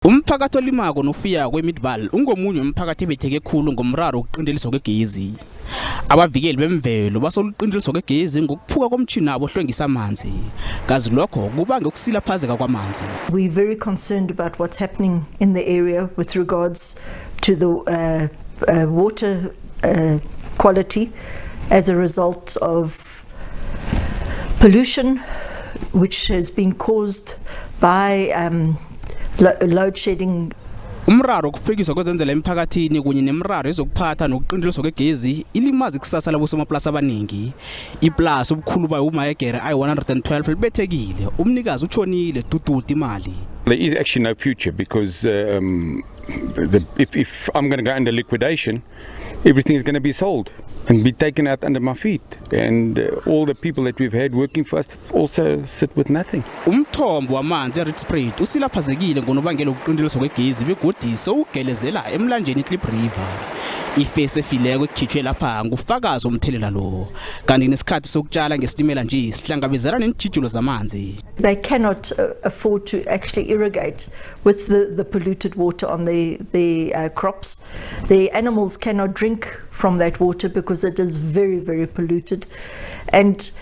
Umphakathi olimako nofuyako eMidvaal ungomunye wemiphakathi ebetheke khulu ngomraro wokuqinteliswa kwegezi. Abavikeli bemvelo basoluqinteliswa kwegezi ngokuphuka komtjhini abo ohlwengisa amanzi. Kazi lokho kubange ukusilaphazeka kwamanzi. We're very concerned about what's happening in the area with regards to the water quality as a result of pollution which has been caused by load shedding. Umraro wokufikiswa kwezenzela emphakathini kunye nemiraro ezokuphatha nokuqinteliswa kwegezi ilimaza ikusasa labosomaplasi abaningi. Iplasi obukhulu bayo umayegere ayi-112 libethekile, umnikazi utshonile dududu imali. There is actually no future because if I'm going to go under liquidation, everything is going to be sold and be taken out under my feet, and all the people that we've had working for us also sit with nothing. Umthombo wamanzi eRietspruit usilaphazekile ngonobangela wokuqinteliswa kwegezi begodu sowugelezela emlanjeni iKlip River. Ifesi efileko ekhitshwe lapha ngufakazi womthelela lo. Kanti nesikhathi sokutshala ngesitimela nje sihlangabezana neentjhijilo zamanzi. They cannot afford to actually irrigate with the polluted water on the crops. The animals cannot drink from that water because it is very, very polluted. And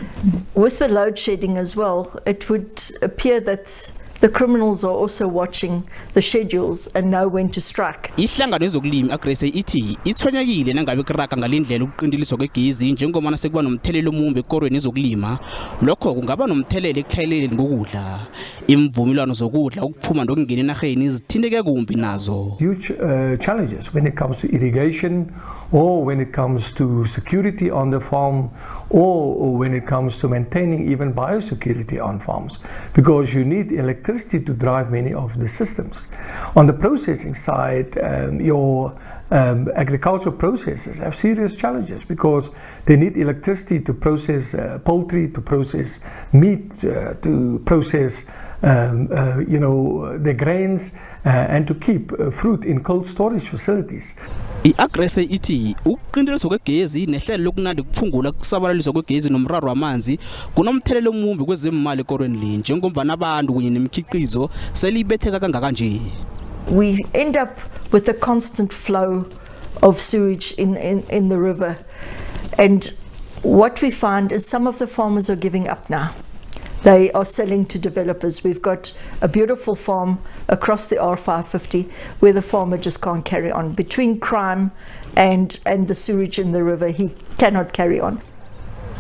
with the load shedding as well, it would appear that the criminals are also watching the schedules and know when to strike. Ihlangano yezokulima iAgri-SA ithi ithwenyekile nangabe kuraga ngalendlela ukuqinteliswa kwegezi njengobana sekuba nomthelelo omumbi ekorweni yezokulima. Lokho kungaba nomthelelo ekutlhayeleni ngokudla. Imvumelwano zokudla ukuphuma nokungena enarheni zithinteke kumbi nazo. Huge challenges when it comes to irrigation, or when it comes to security on the farm, or when it comes to maintaining even biosecurity on farms, because you need electricity to drive many of the systems. On the processing side, your agricultural processors have serious challenges because they need electricity to process poultry, to process meat, to process the grains, and to keep fruit in cold storage facilities. I-AgriSA ithi ukuqinteliswa kwegezi nehlelo lokunandi kuphungula kusabalaliswa kwegezi nomraro wamanzi kunomthelelo omumbi kwezemali ekorweni le njengombana abantu kunye nemikhiqizo selibetheka kangaka nje. We end up with a constant flow of sewage in the river, and what we find is some of the farmers are giving up now. They are selling to developers. We've got a beautiful farm across the R550 where the farmer just can't carry on. Between crime and the sewage in the river, he cannot carry on.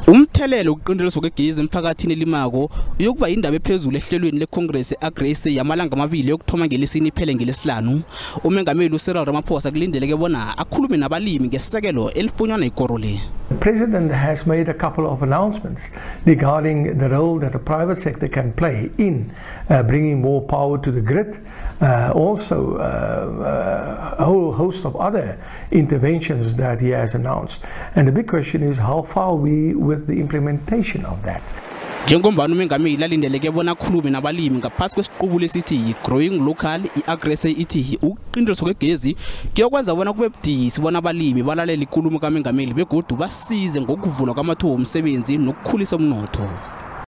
Umthelelo wokuqinteliswa kwegezi emphakathini elimako uyokuba indaba ephezulu ehlelweni leCongress eAgri-SA yamalanga amabili yokuthoma ngelesine iphele ngelesihlanu. Umengameli uCyril Ramaphosa kulindeleke bona akhulume nabalimi ngesekelo elifunyanwa ikoro le. The president has made a couple of announcements regarding the role that the private sector can play in bringing more power to the grid, also a whole host of other interventions that he has announced. And the big question is how far we with the implementation of that. Njengombana umengameli alindeleke bona akhulume nabalimi ngaphasi kwesiqubulo esithi growing local, iAgri-SA ithi ukuqinteliswa kwegezi kuyokwenza bona kube budisi bona abalimi balalele ikulumo kamengameli begodu basize ngokuvulwa kwamathuba omsebenzi nokukhulisa umnotho.